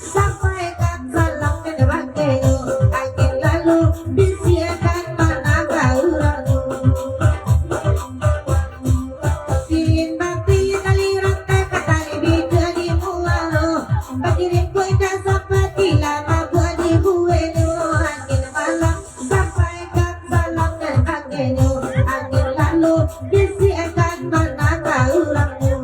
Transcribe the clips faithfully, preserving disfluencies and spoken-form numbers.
Sampaikan salam ka baginda, angin lalu bisiakan manangga urang tu. Pilin bapilin tali rantai, ka tali bida di muaro, bakirin kuenda sampatilah mabuah di buenyo, angin malam sampaikan salam nan angin nyo, angin lalu bisiakan manangga urang tu.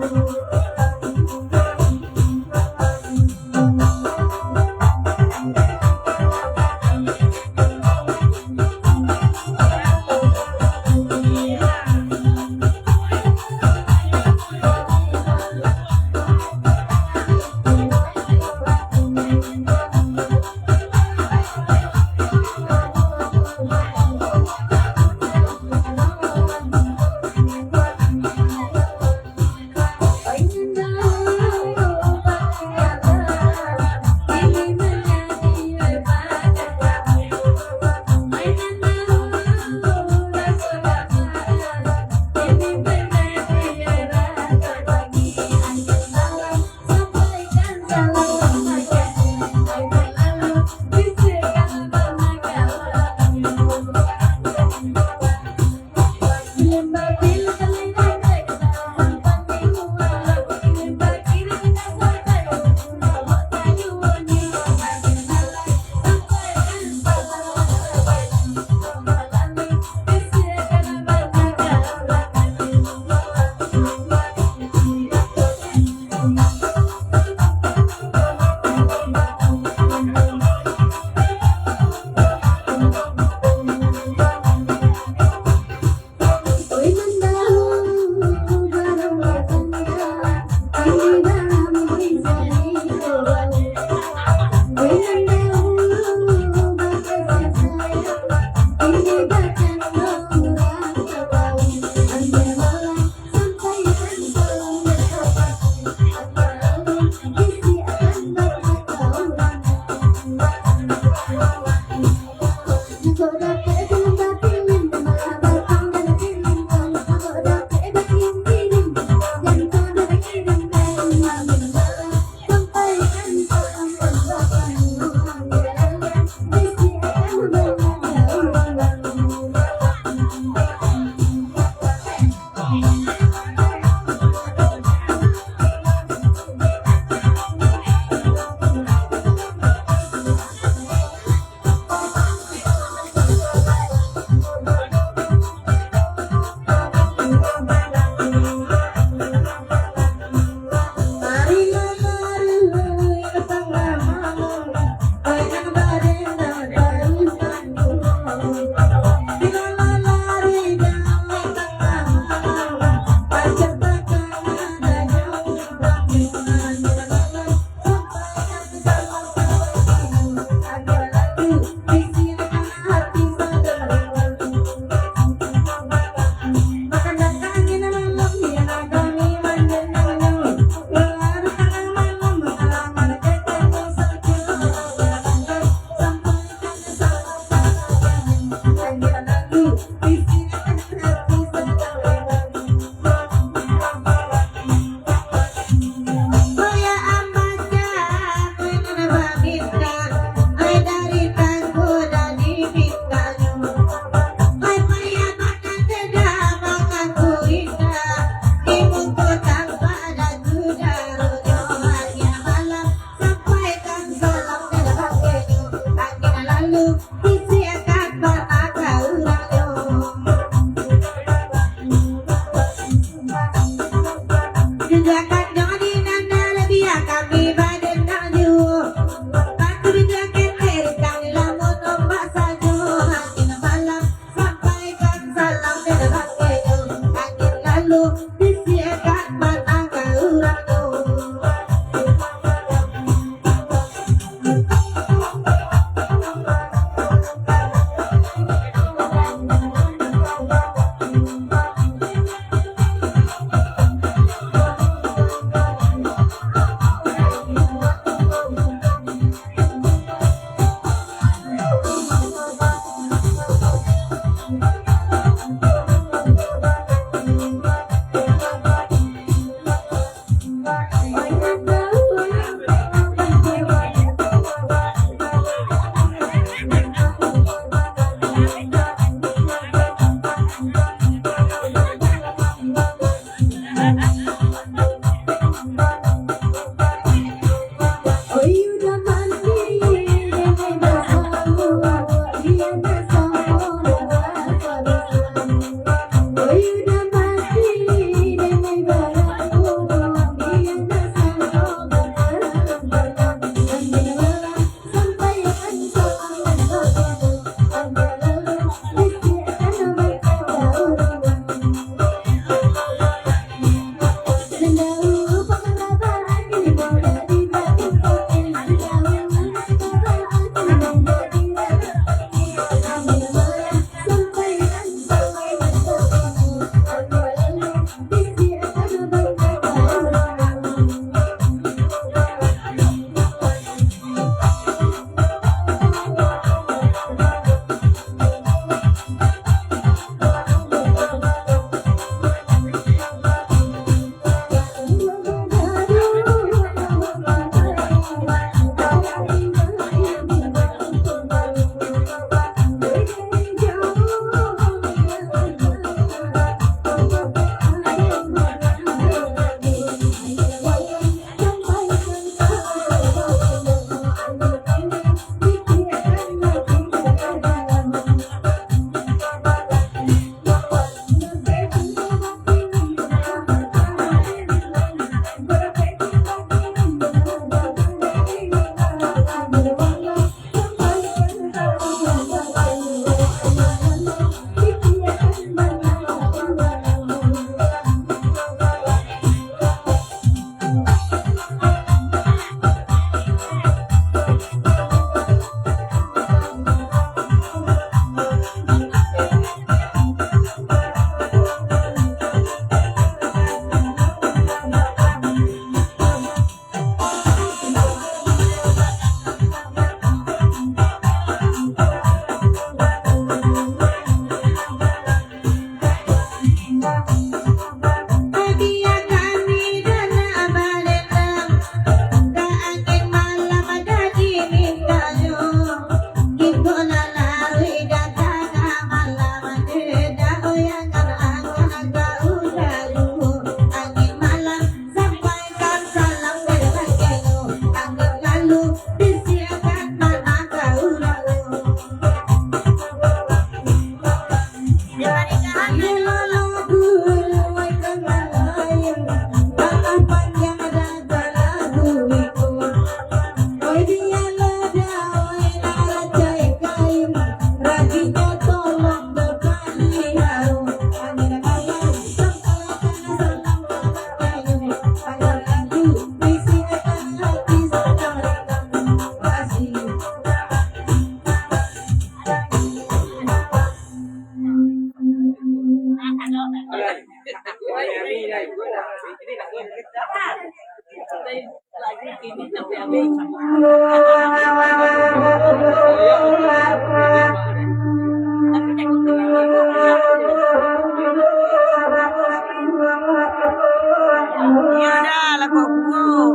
Iyo dah, lah kok kuat.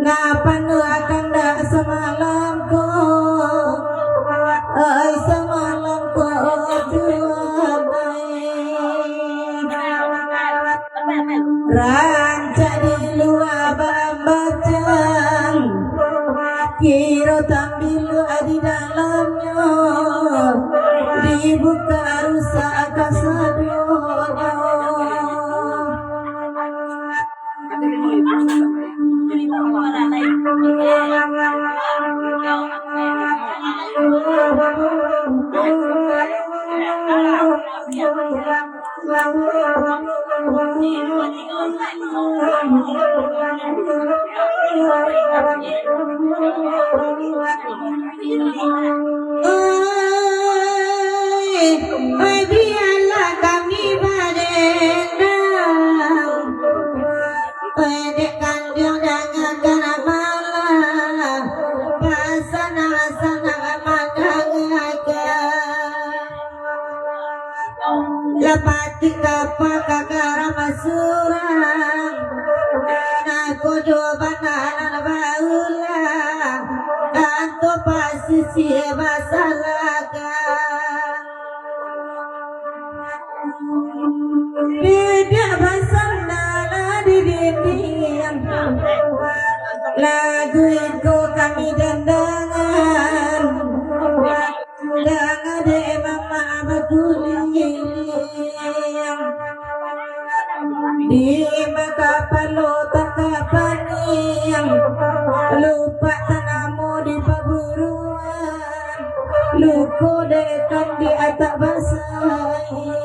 Nah, panuah kandak samalam ko, oi, samalam ko, Tuhan ai. Rancak di lua bambacang, kiro tambilu di dalamnyo, dibuka rusak kasadonyo. Oi, oi, bialah kami badendang. Oi, dek kanduang dangakan malah, basanang-sanang mandangakan. Lah patik kapa ka garam surang, nah kodo bana nan baulah, anto pasisia basalakan. Duduak basandar di dindiang, lagu iko kami dendangan. Danga dek mamak bakuliang, di makapalo tangkap paniang, lupak tanamo di paguruan, luko dek ikan di atak basaiang.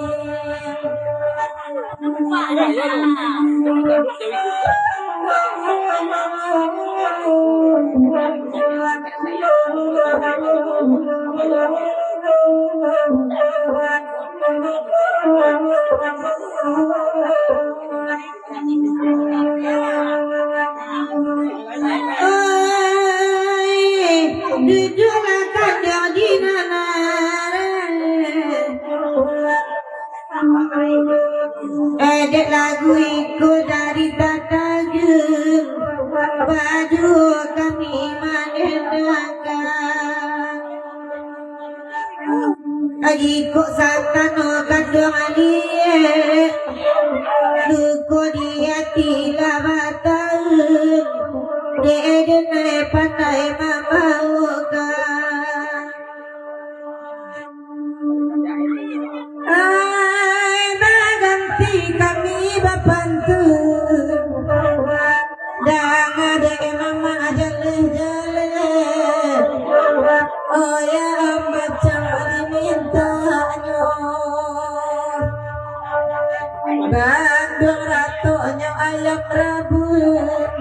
Oi, duduaklah kanduang di nan areh. Dek lagu iko dari Tatajung, baduo kami mandendakan. Jikok satano kanduang liek, luko di ati lah bataun, dek den lai pandai mambaokan. Ai, baganti kami bapantun, danga dek mamak jaleh-jaleh, oya macam dimintanyo. Kanduang ratonyo ayam rabun,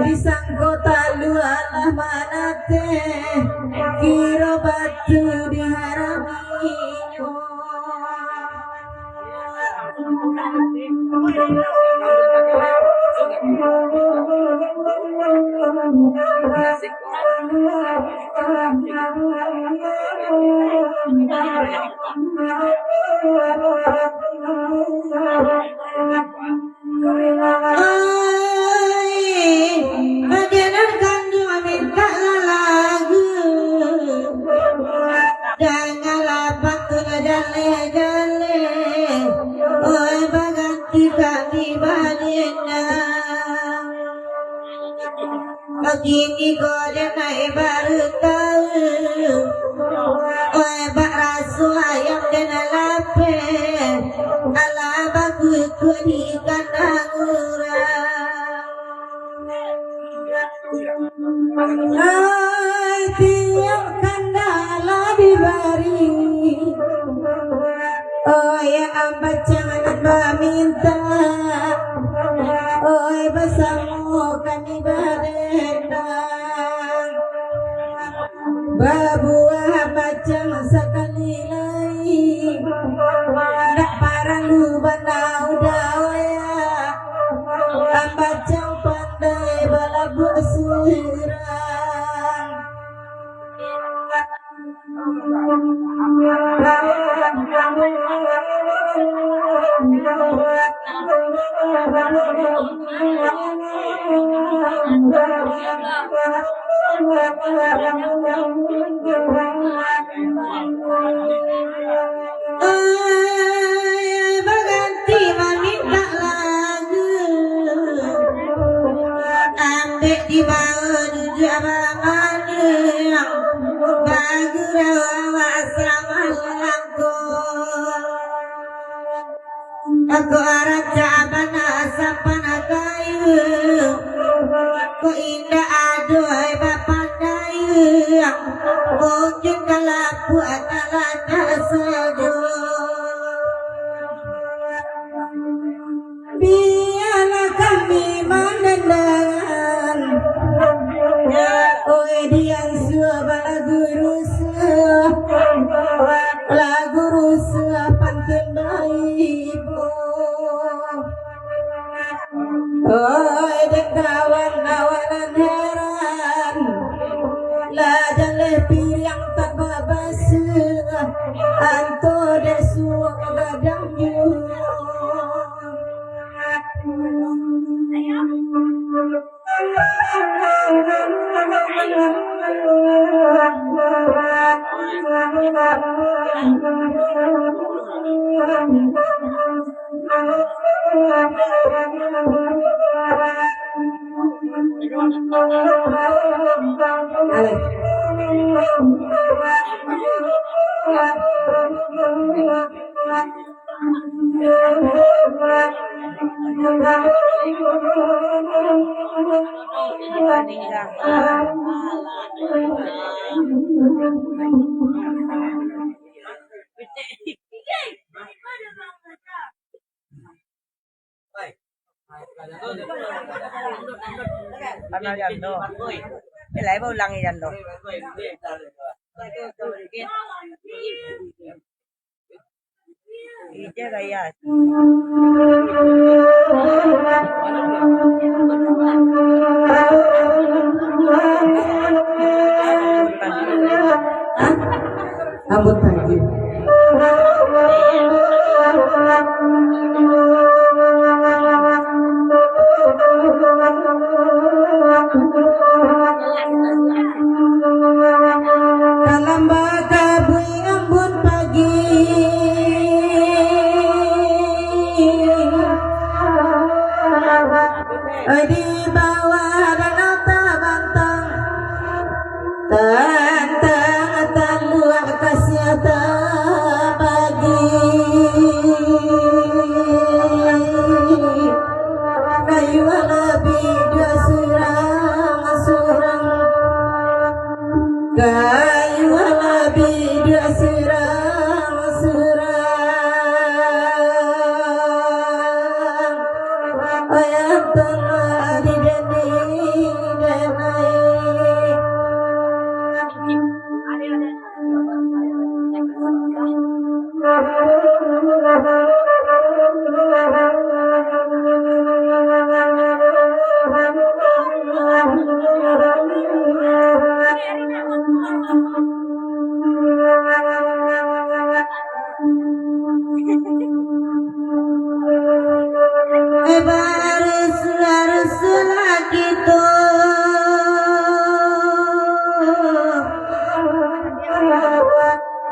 disangko talua lah manateh, kiro batu diharaminyo. Ai, badan kanduang mintak lalagu, dangalah pantun jaleh-jaleh, oi, baganti kami badendang. Kini ko den ai baru tau, oi, bak raso ayam den lapeh, alah bakukuak di kandang urang. Ai, tiang Babuah bacang sakali lai, ndak paralu bana udah oya. Bacang pandai balabuah surang. Ai, baganti mamintak lagu. Ambek dibawa duduak bamandiang, bagurau awak samalam ko. Ako rancak bana sampan kayu, ko indak ado ai bapandai, mungkin kalapuak talatak sajo. Bialah kami manandangan, oi, dian suah balagu rusuah, lagu rusuah pantun baibo. Oi, dek kawan awak nan heran, lah jaleh piriang tababasuah, anto dek suok gadang juo. Pernah jando. Eh, lai baulang jando. Ija gaya. Ambun pagi. Kalamba kabui ambun pagi, di bawah danau tabantang, tantang taluak kasiatan bagi. Kayu labi dua surang-surang. Kayu labi dua surang-surang. Wayah tangah di dinding denai. Eh, barusulah-rusulah kito.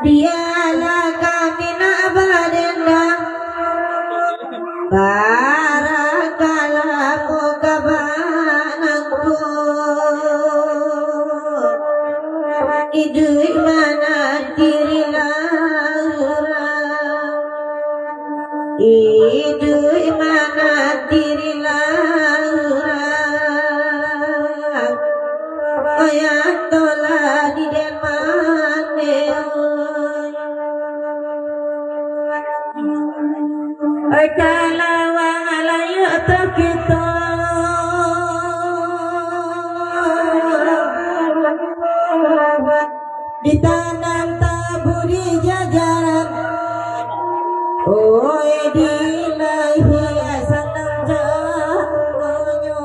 Bialah kami nak badendam. Barakalah muka banangku. Iduik mananti rilah urang. Iduik mananti rilah urang. Oya tolah di depan. Oi, kalawang layuak tu kito. Ditanam taburi jajaran, oi, di lahia sanang jagonyo.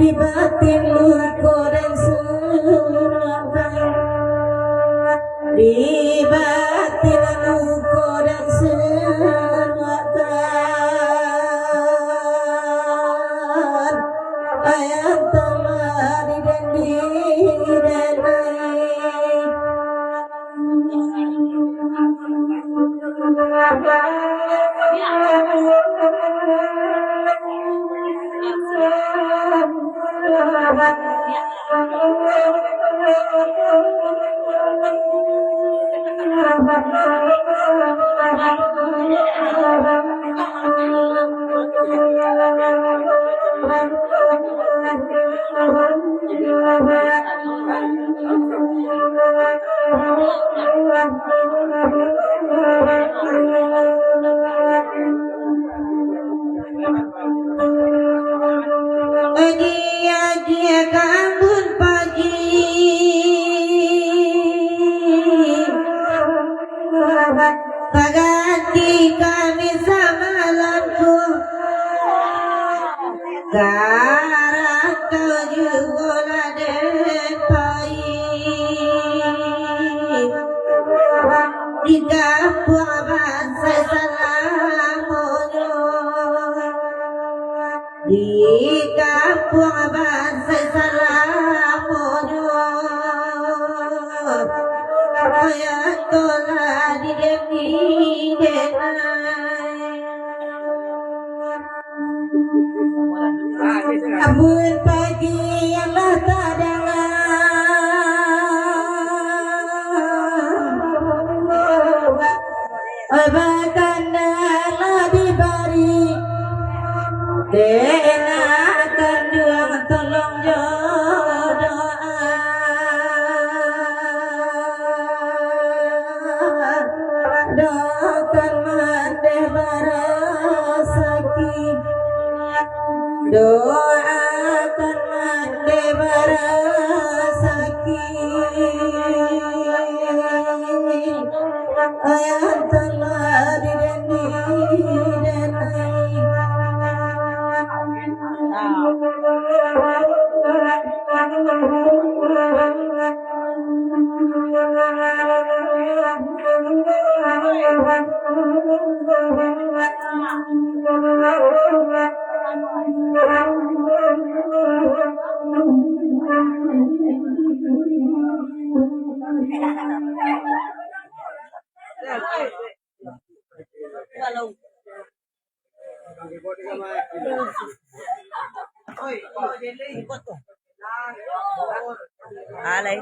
Di batin luko dan sunakan, di batin luko dan sunakan, ayam tamari dan di denai. Aji, aji, kambun pagi. Baganti kami samalam tu, karangkau juo lah den pai. Di kampuang bansa salamonyo, di kampuang bansa salamonyo, kambun pagi yang lah tadanga, bakanda lah dibari, dek nak kanduang tolong jo doa. Doakan mandeh barasaki, doakan mandeh barasaki. Ayah telah didendam. Alai.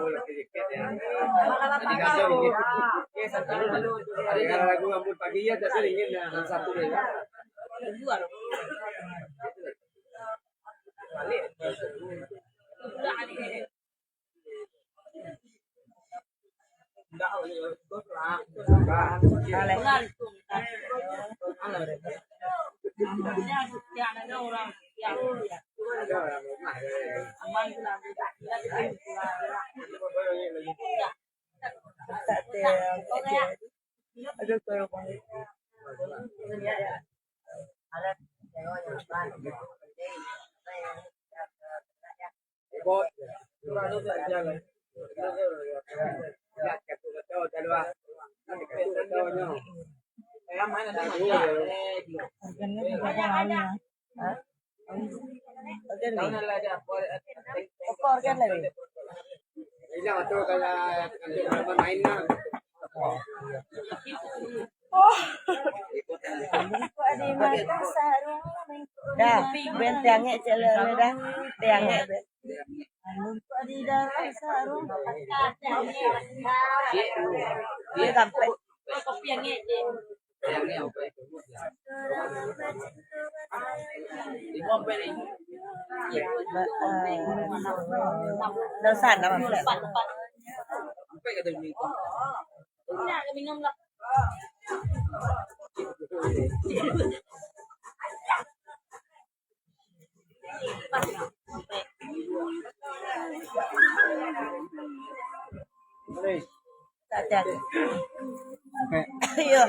Dah, ben tiangek cek le, dah. Tiangek, ben. Ini sampai. Ba-, eh, dosa nama? Iyo.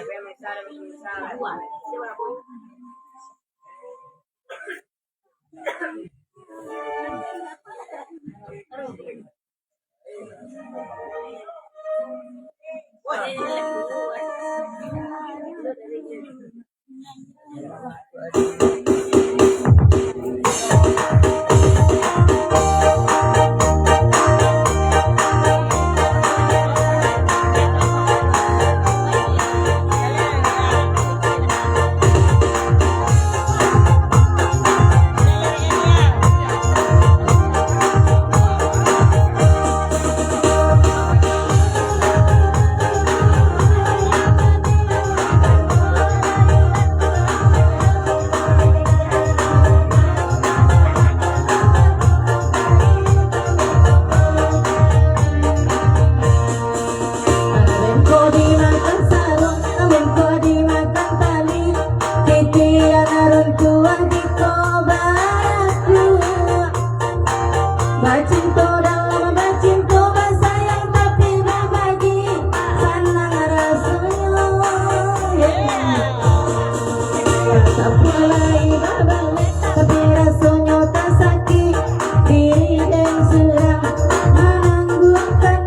Bengko dimakan saluang, bengko dimakan tali, titian arun tuah di kobakku. Bacinto dalam bacinto, basayang tapi babagi, sanang rasonyo. Sapulo lai babaleh, tapi rasonyo tasakik, diri den surang manangguangkan.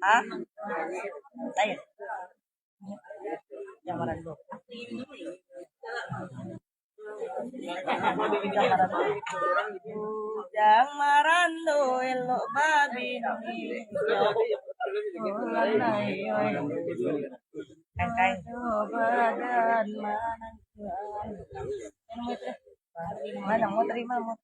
Hah? Ayo. Jamaran dulu. Jamaran dulu. Jamaran dulu, elok babini. Kain-kain. Badan manang. Mana mau terima, mau?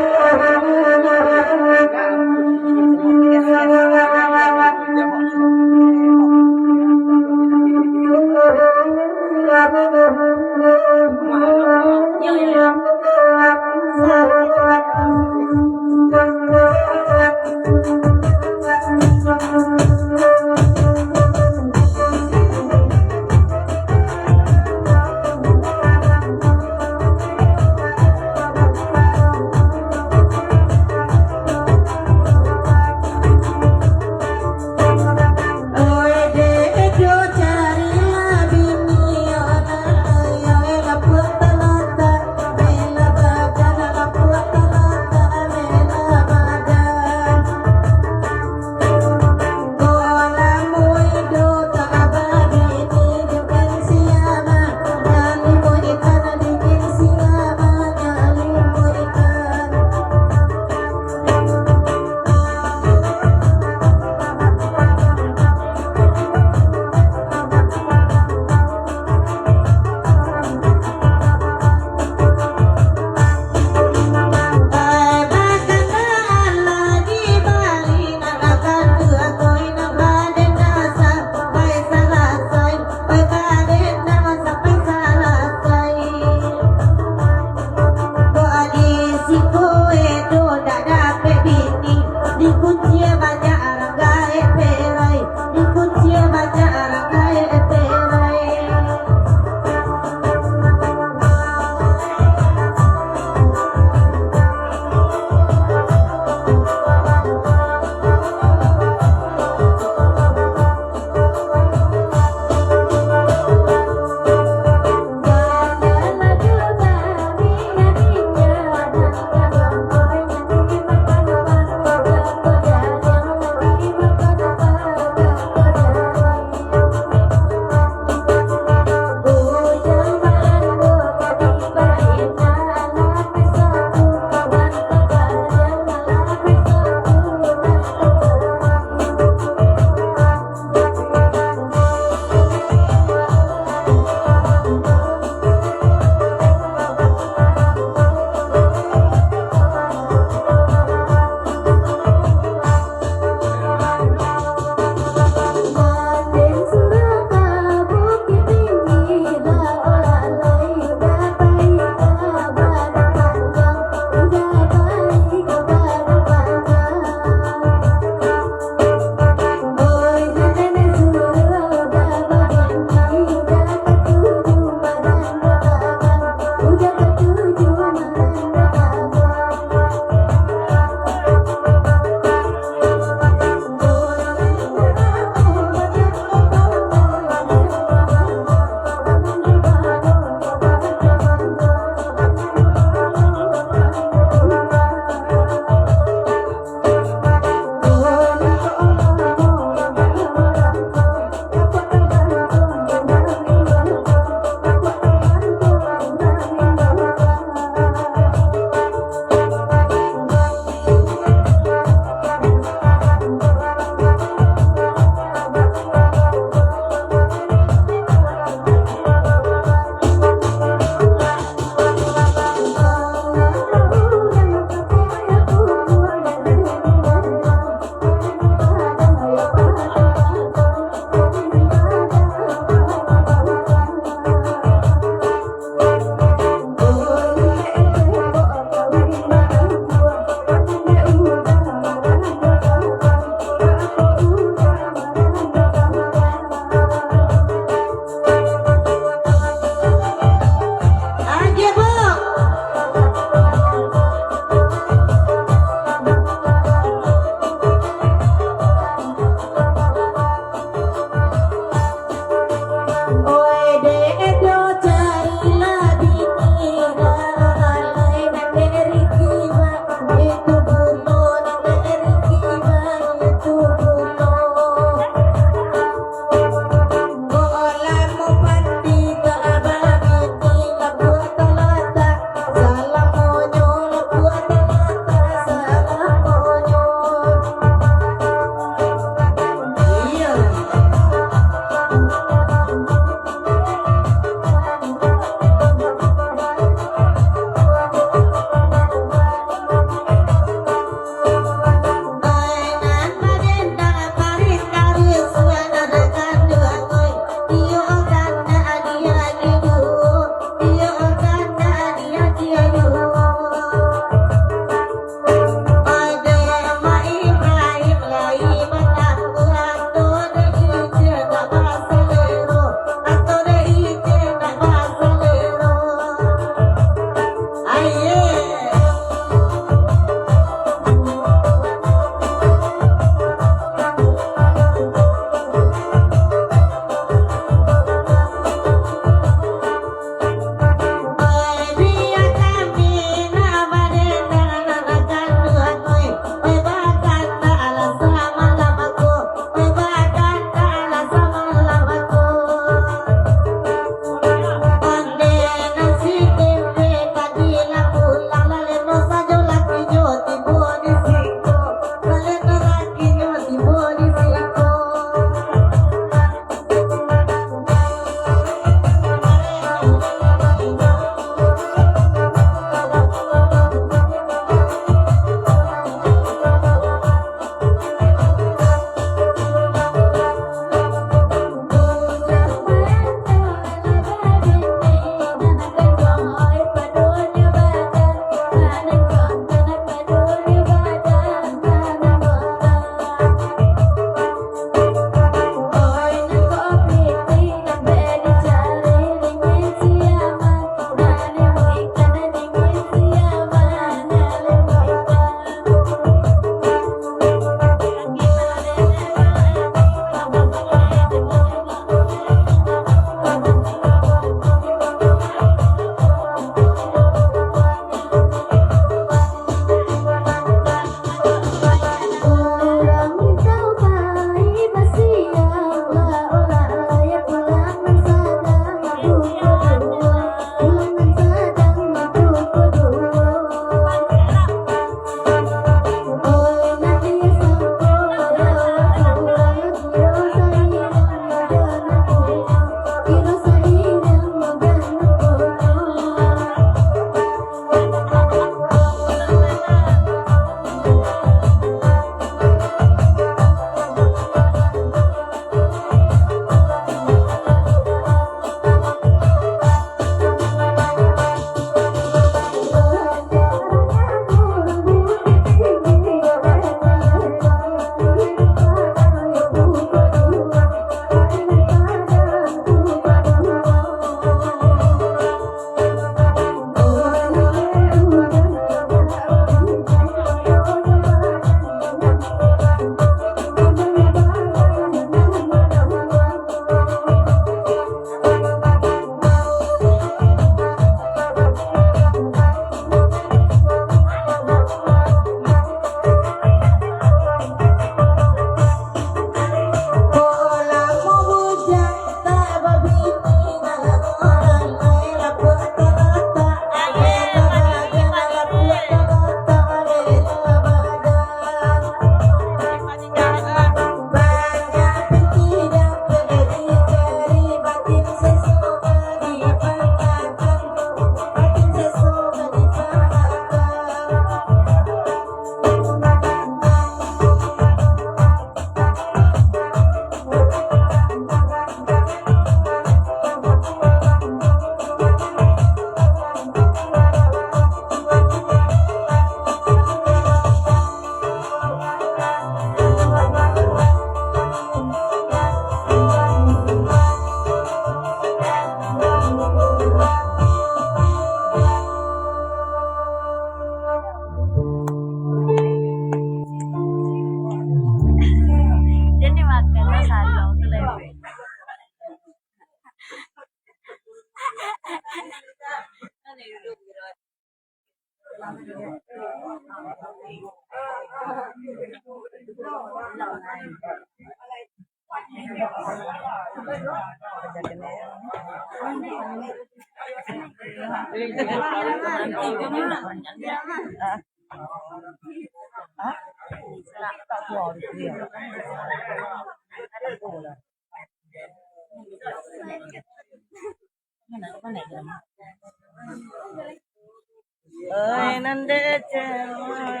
Oi, nan dek cewek.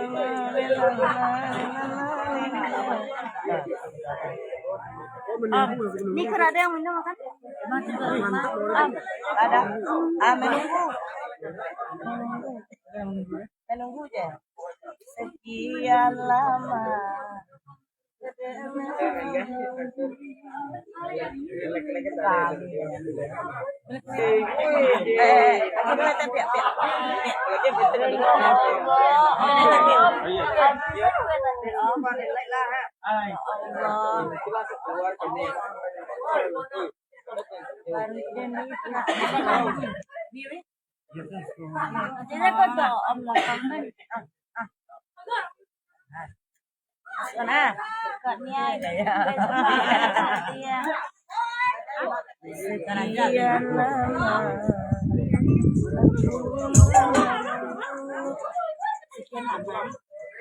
Am, ni kada ada yang minum, kan? Am, ada. Ah, menunggu. Menunggu je. Sekian lama. Jadi kau tu Allah Tuhan. Nah,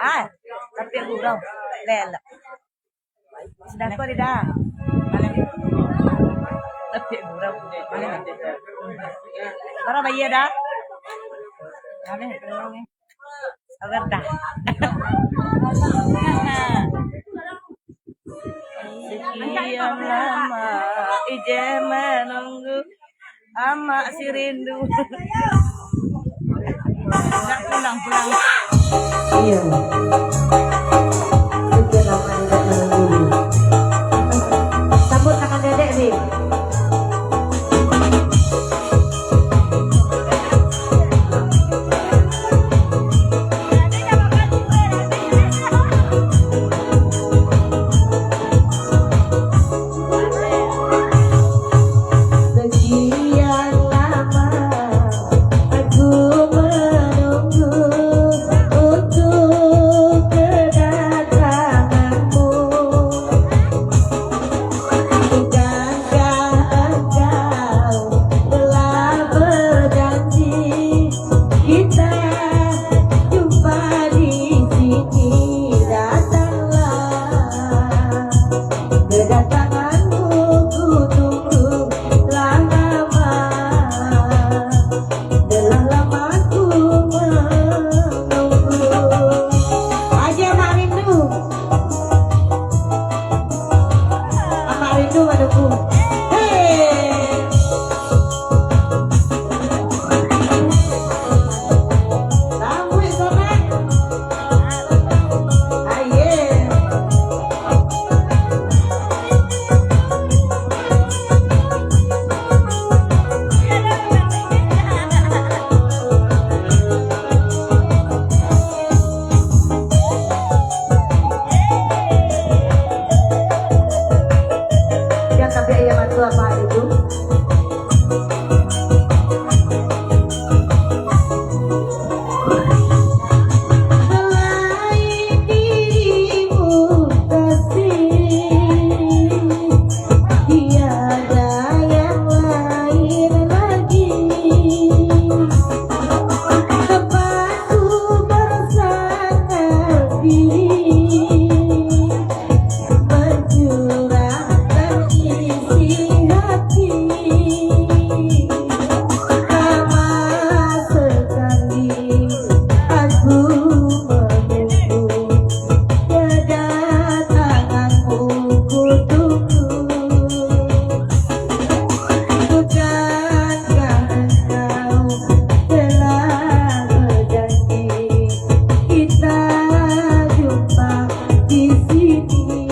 ah, tapi aku dah lelak. Sudah ko, Dida? Tapi murah. Bara bayia, Da? Sabar, Da. Sekian lama Ijai menunggu. Amak si rindu. Ndak pulang-pulang. Iya. Sekian lama tidak menunggu. Tepuk tangan dedek, Dik. Sekian lama aku menunggu untuk kedatanganmu. Bukankah engkau telah berjanji kita jumpa di sini, datanglah. Kedatanganmu ku tunggu telah lama, telah lama ku menunggu. Aja Mak Rindu. Amak Rindu menunggu. Hei. Lambuik sobat. Aye. Yang tapi ayah mantu apa itu? Selain dirimu kasih, tiada yang lain lagi. Tempat ku bersandar diri, mencurahkan isi hati. Lama sekali aku menunggu kedatanganmu, ku tunggu. Bukankah engkau telah berjanji kita jumpa di sini?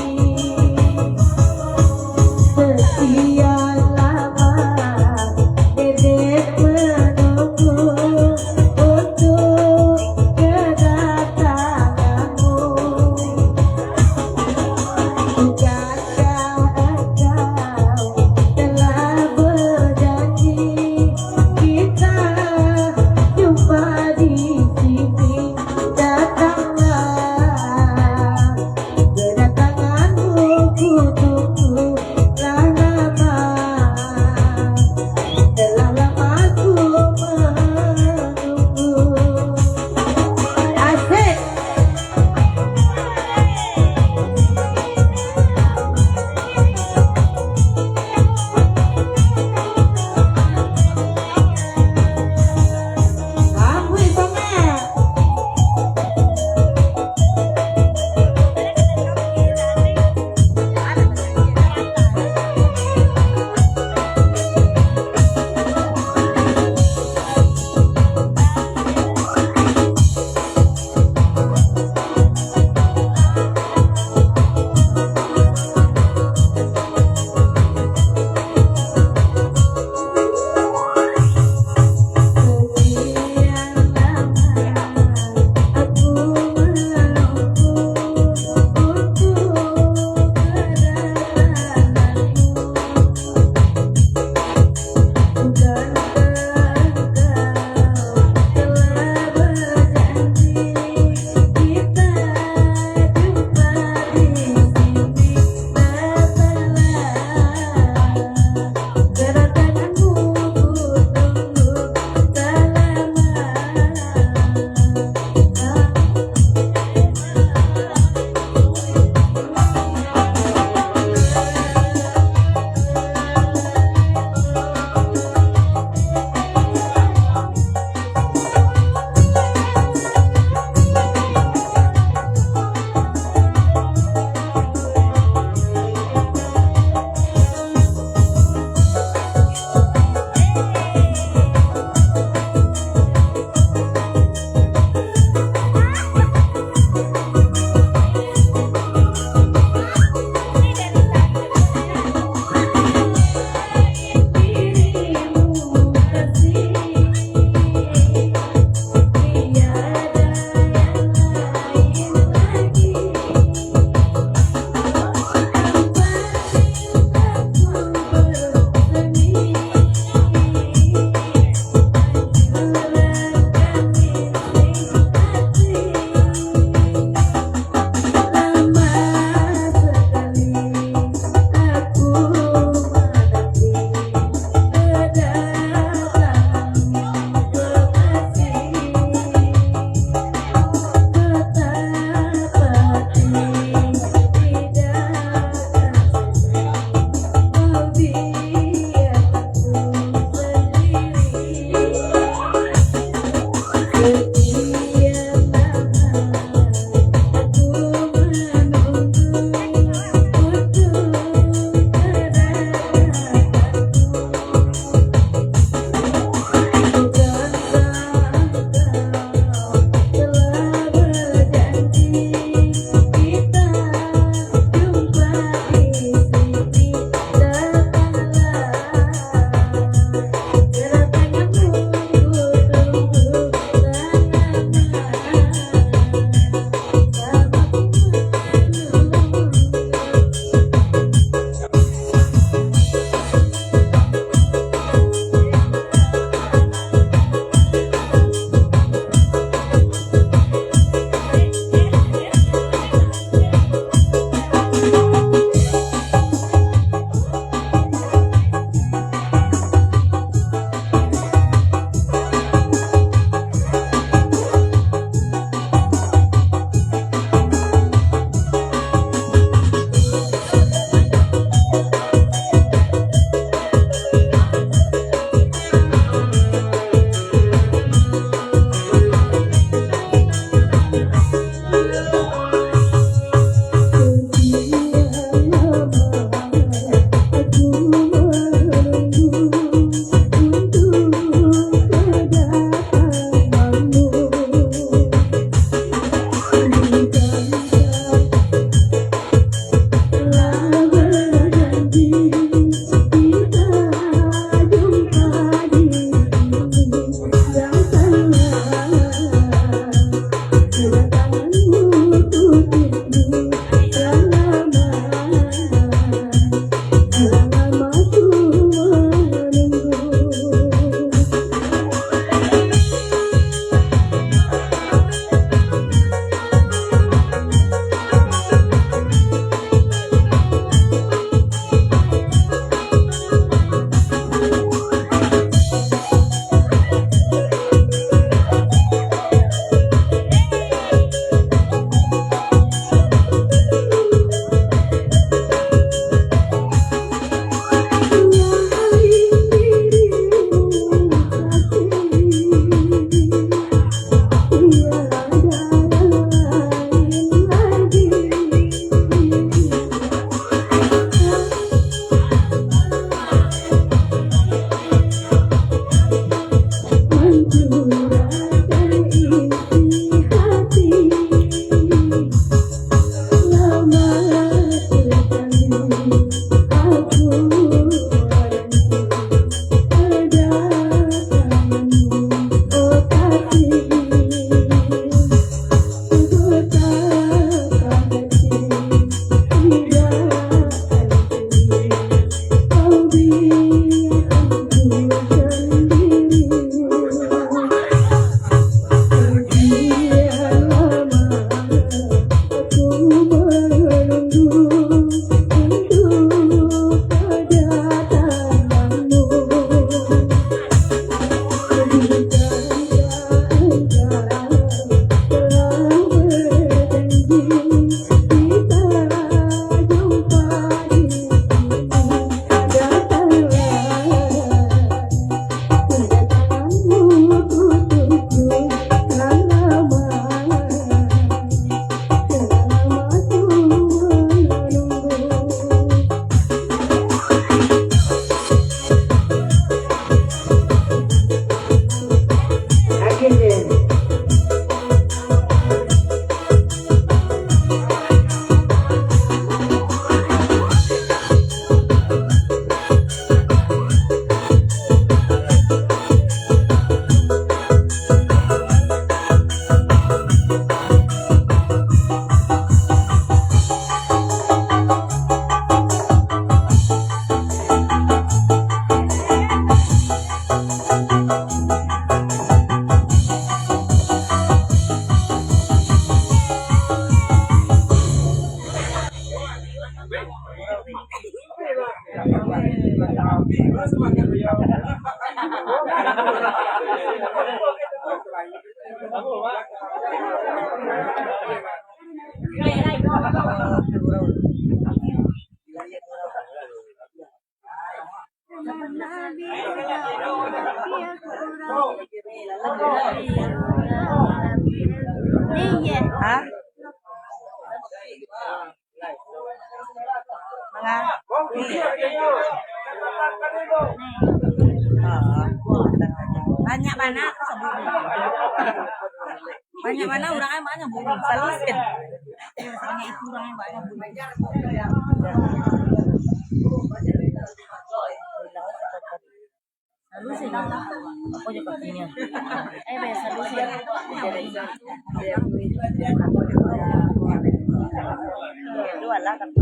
Sekian lama dedek menunggu untuk kedatangan Hah? Manga? Banyak bana aku sabut. Banyak bana urang ai banyak buru. Salusin. Banyak itu urang ai banyak buru. Salusin. Apa je kakinya? Eh, be, salusin. Dua lah, tapi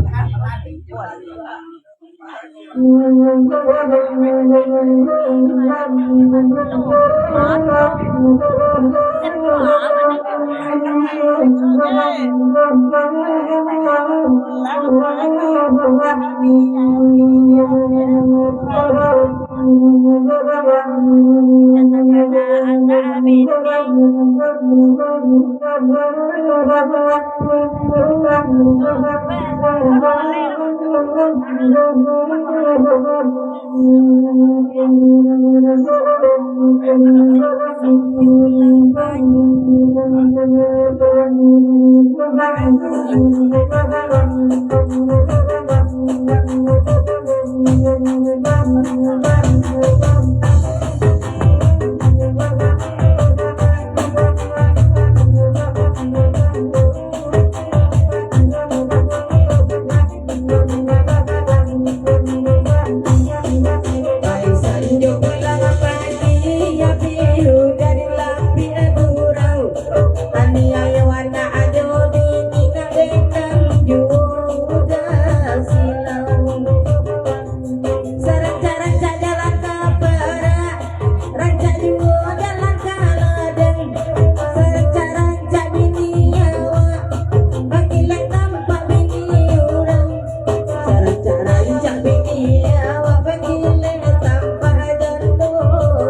Anak ado bini nak bentang juo udah silau. Sarancak-rancak jalan ka parak, rancak juo jalan ka ladang. Sarancak-rancak bini awak, bakilan tampak bini urang. Sarancak-rancak bini awak, bakilan tampak jando urang.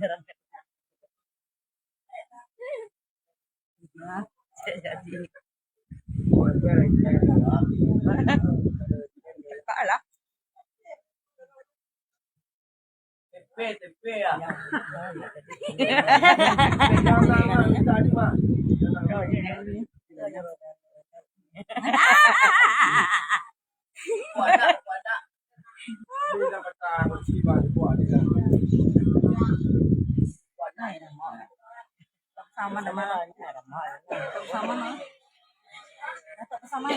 Cakap lah. Tempe, tempe ya. Wadah, wadah. Sama nama. Sama nama. Sama.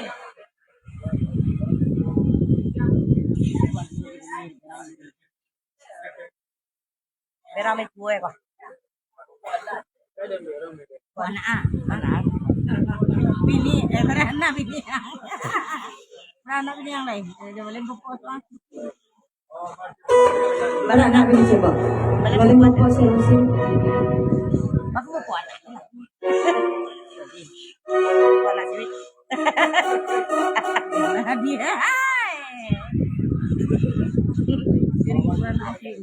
Berame tuo ko. Anak ah, anak. Bini, eh, anak bini. Anak bini yang lain. Eh, dia boleh pupus lah. Baranak bini cubo. Baranak bini cubo. Aku mau kuat. Kuat lah, cuy. Nah, dia. Jadi, kuat lah, cuy.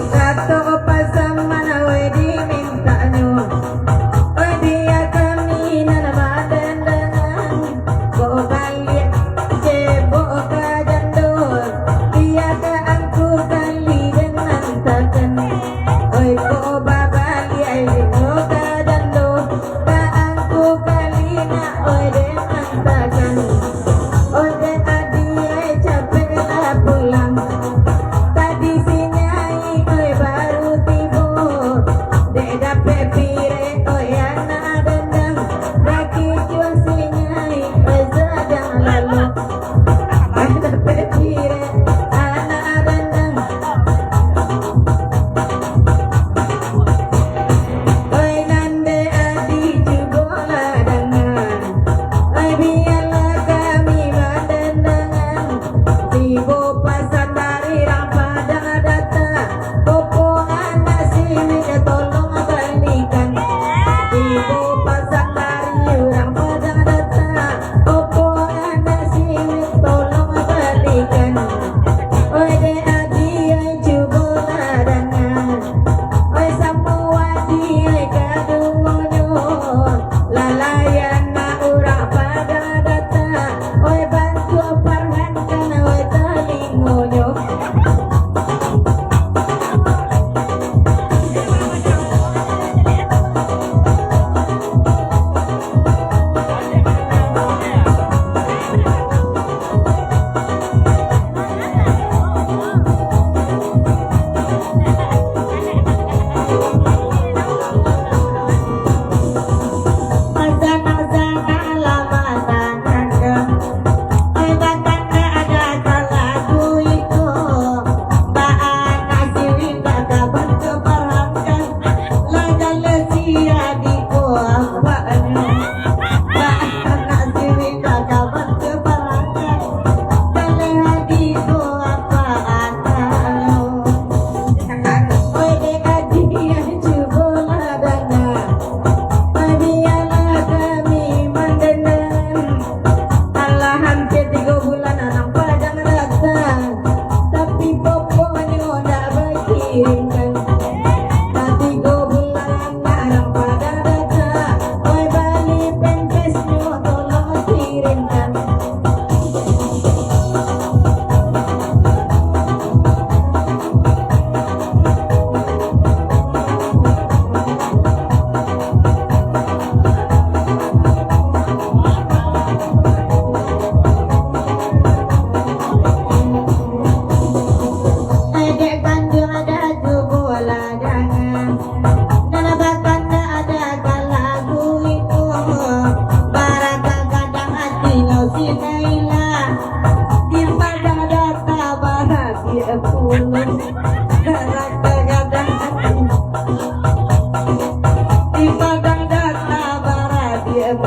Kato pasan mano wai dimintaknyo, wai bia kami nan badandanan.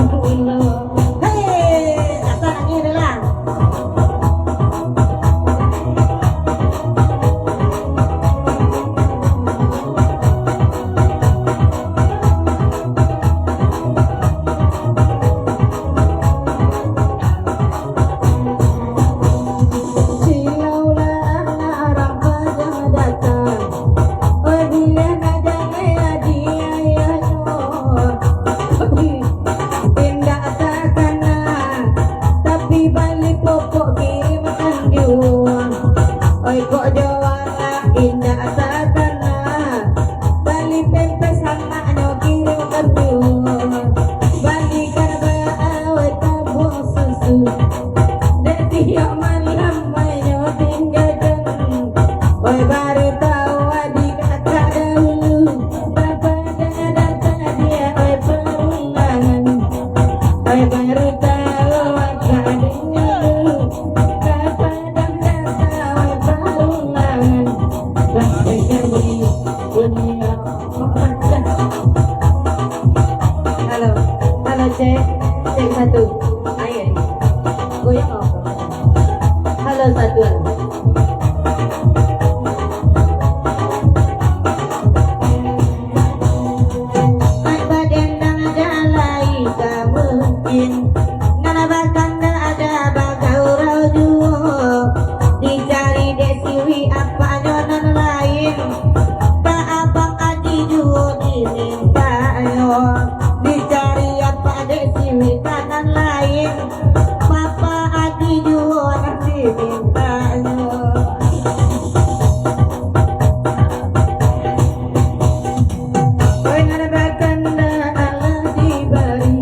Hei, asa nangih tu lah. Silaulah anak urang Padang datang. Oi, buliah nak jaleh adi ayahnyo. Indak takana, tapi bali popok kirimkan juo. Oi, kok jo anak indak takana, bali pempes anaknyo kirimkan juo. Balikan baa, oi, tabuang susu. Dek tiok malam mainyo tinggakan. Oi, baru tau adi kakak dahulu. Bapadan data dia, oi, parundangan. Oi, baru tau kakak dahulu. Bapadan data, oi, parundangan. Sampai kami dunia. Halo, halo, cek, cek satu. Ayo, goyang apa? Halo, satu, halo. Mat badan nang jalai ka mungkin, nan bakanda ada bagurau juo. Dicari dek siwi apanyo nan lain, ka abang adi juo dimintanyo. Dicari apa dek siwi ka nan lain, papa adi juo nan dimintanyo. Oi, nan bakanda alah dibari,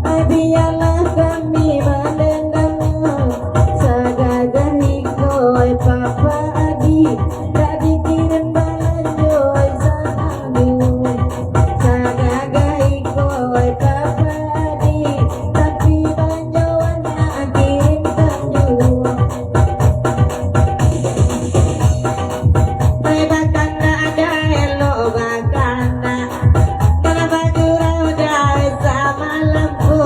oi, bialah kami mandendam. Sagagah iko, oi, papa adi, tak dikirim balanjo, oi, sanang duo. Sagagah iko, oi, papa adi, tapi balanjo anak kirimkan juo. Oi, bakanda ada elok bakanda. Kalau bagurau jauh samalam ko,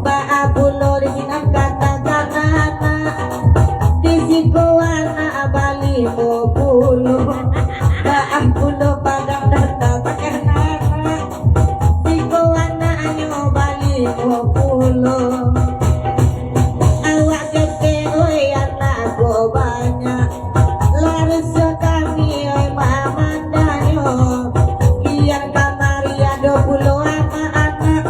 baa pulo di sinan katakan anak. Di siko anak balimo pulo. Baa pulo Padang data takana anak. Siko anaknyo balimo pulo. Awak ketek, oi, anak ko banyak. Lah rusuah kami, oi, mamandangnyo. Kian kamari ado pulo anak-anak.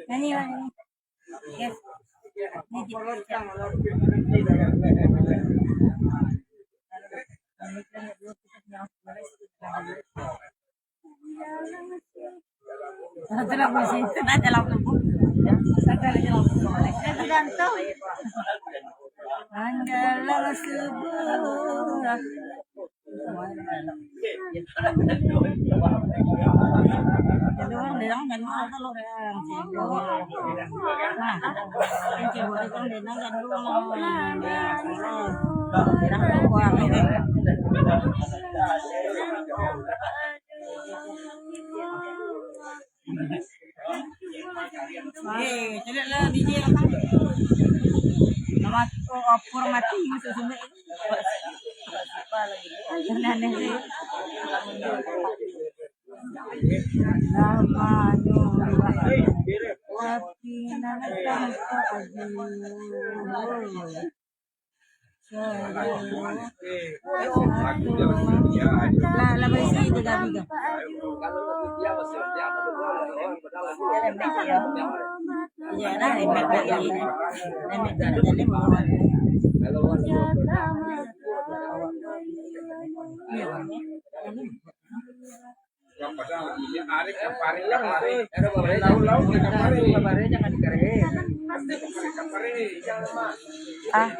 Nani, Wan? Yes. Ni, Cik. Satu lagu sih, satu lagu. Satu lagu. Satu lagu. Menjelang subuh. Eh, caliaklah D J apa? Nama tu, oh, opor mati masuk sumber. Aneh-aneh. Nama tu, tapi nak tampak aja. Lah, lah, barisi tiga tiga. Iya, dah, remek lagi. Remek, remek, remek. Iya. Ah.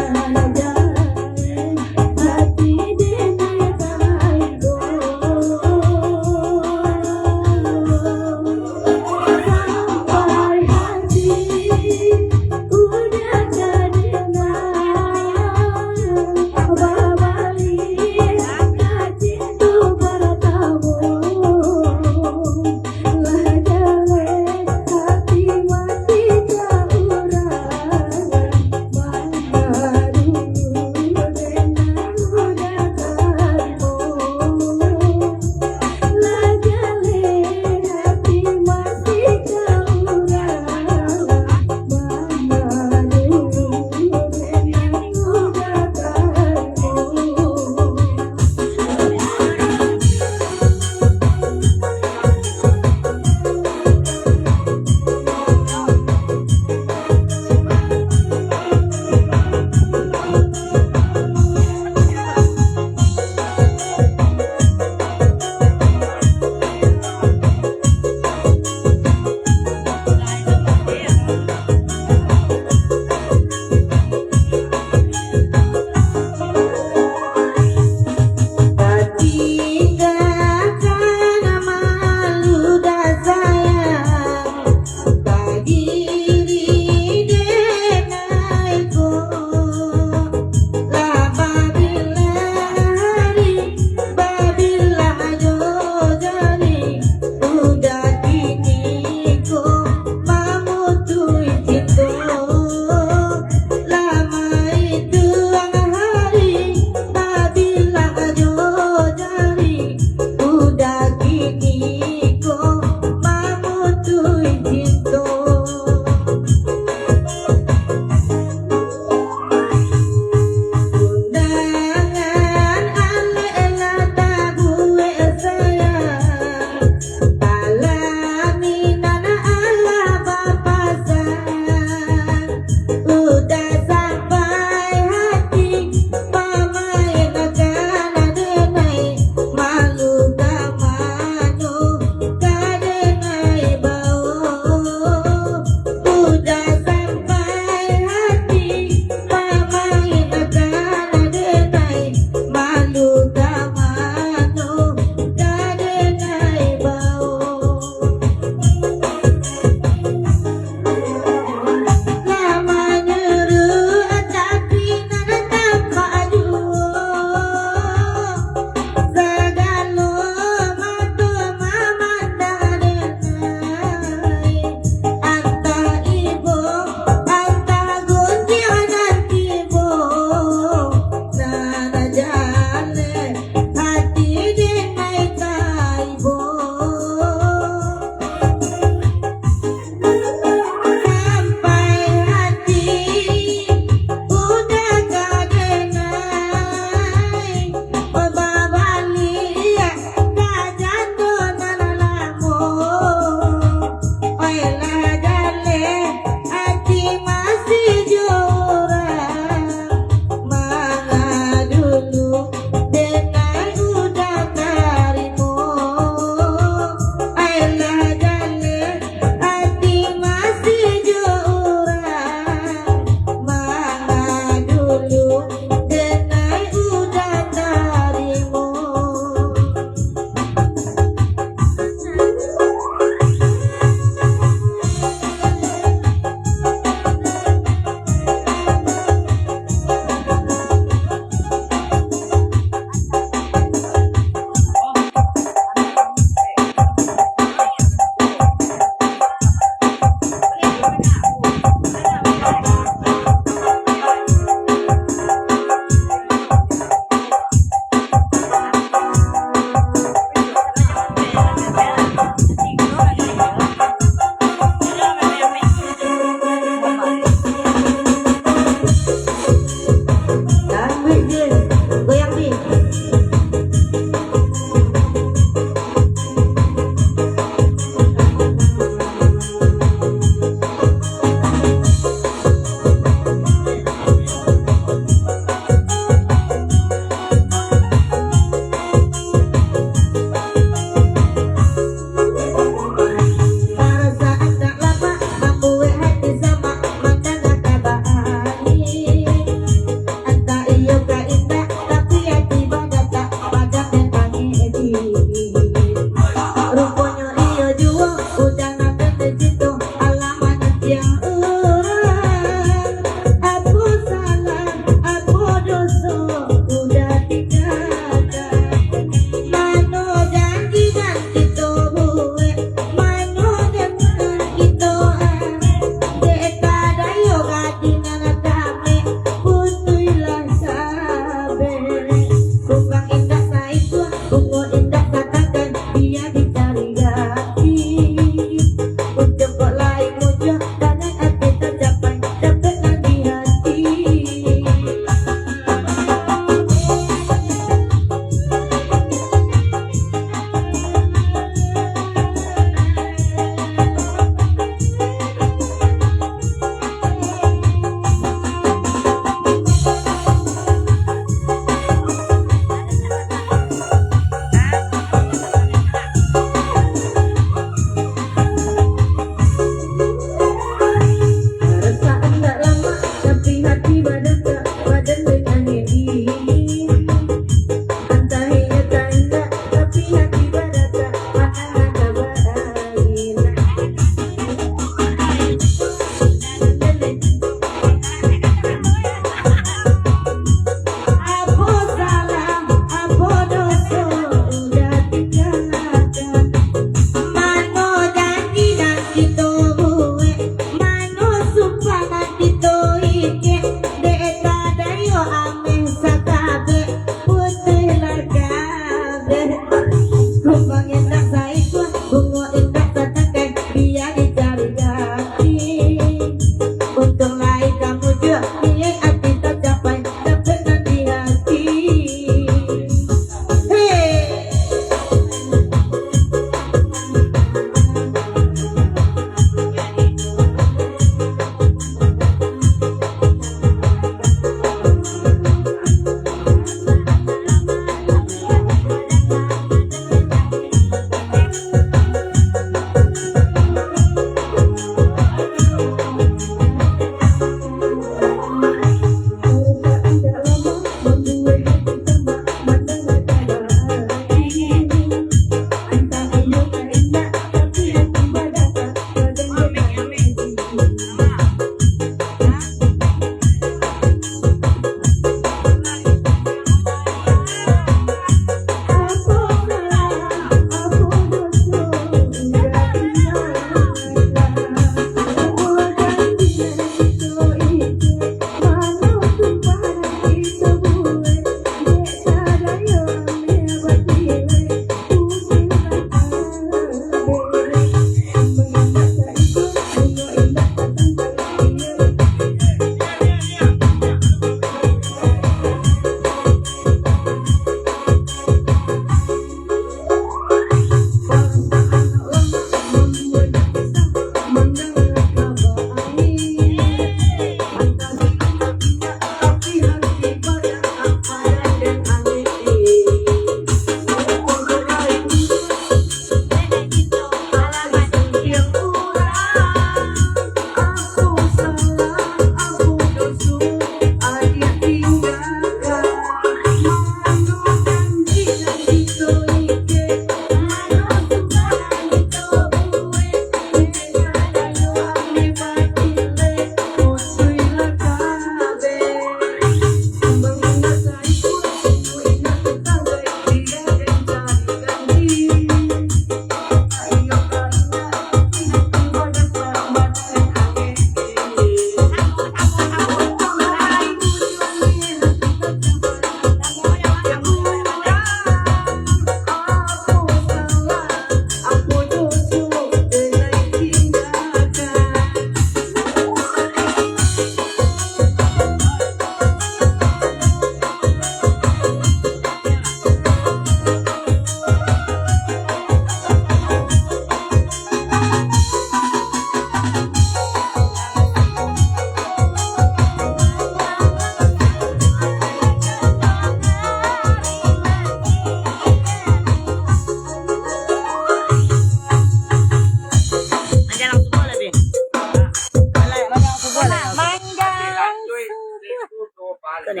Manjalah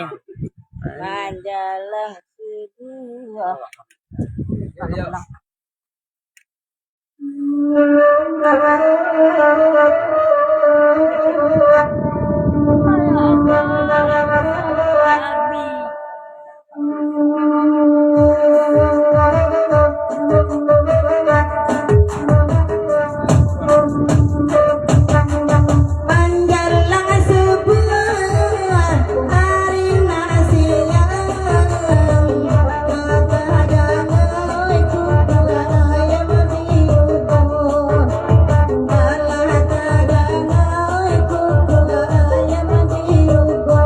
sebuah. Manjalang subuah, ari nan siang, alah tadangai kuku ayam diugo. Alah tadangai kuku ayam diugo.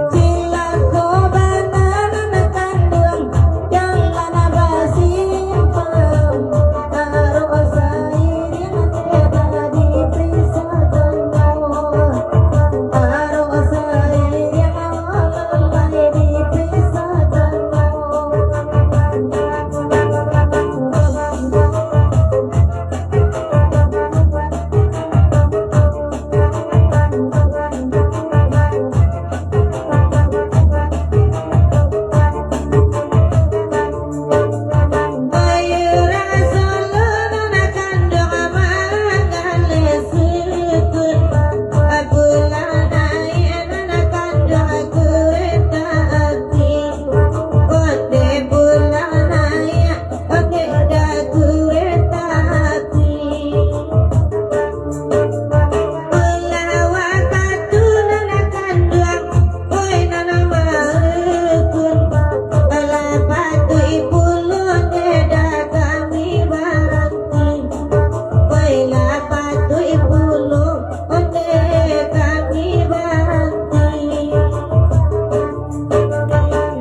Cilako bana nan kanduang, jangan basimpang. Arok sairiang indak dipisakan. Arok sairiang alam lai dipisakan.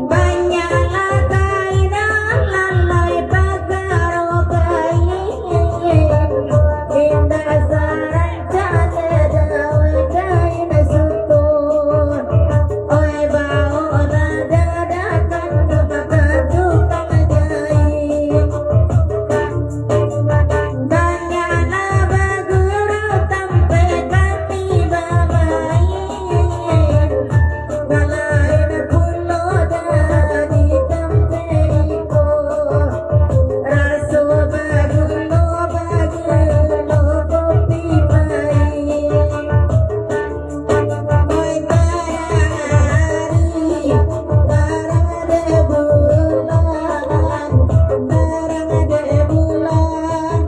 Banyaklah kain nan lalai pagaro kain, indak sarancak daun kain sutun. Oi, baoklah dadakan ka tukang jait. Banyaklah baguru tampek kami bamain. Balain pulo dari tampek iko, raso baguno baguno kopi pait. Oi, tarang ari, tarang dek bulan, tarang dek bulan.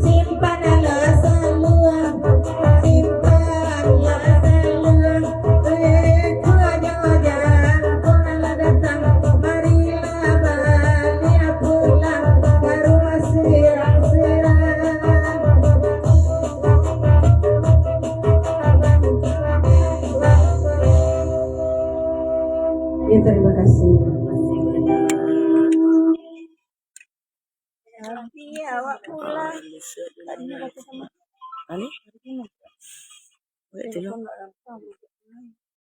Simpan lah saluang, simpan lah saluang. Riko jo jangko lah datang, marilah baliak pulang ka rumah surang-surang. Ya, terima kasih. Iya, awak pulang. Ani? Baik, tu lah.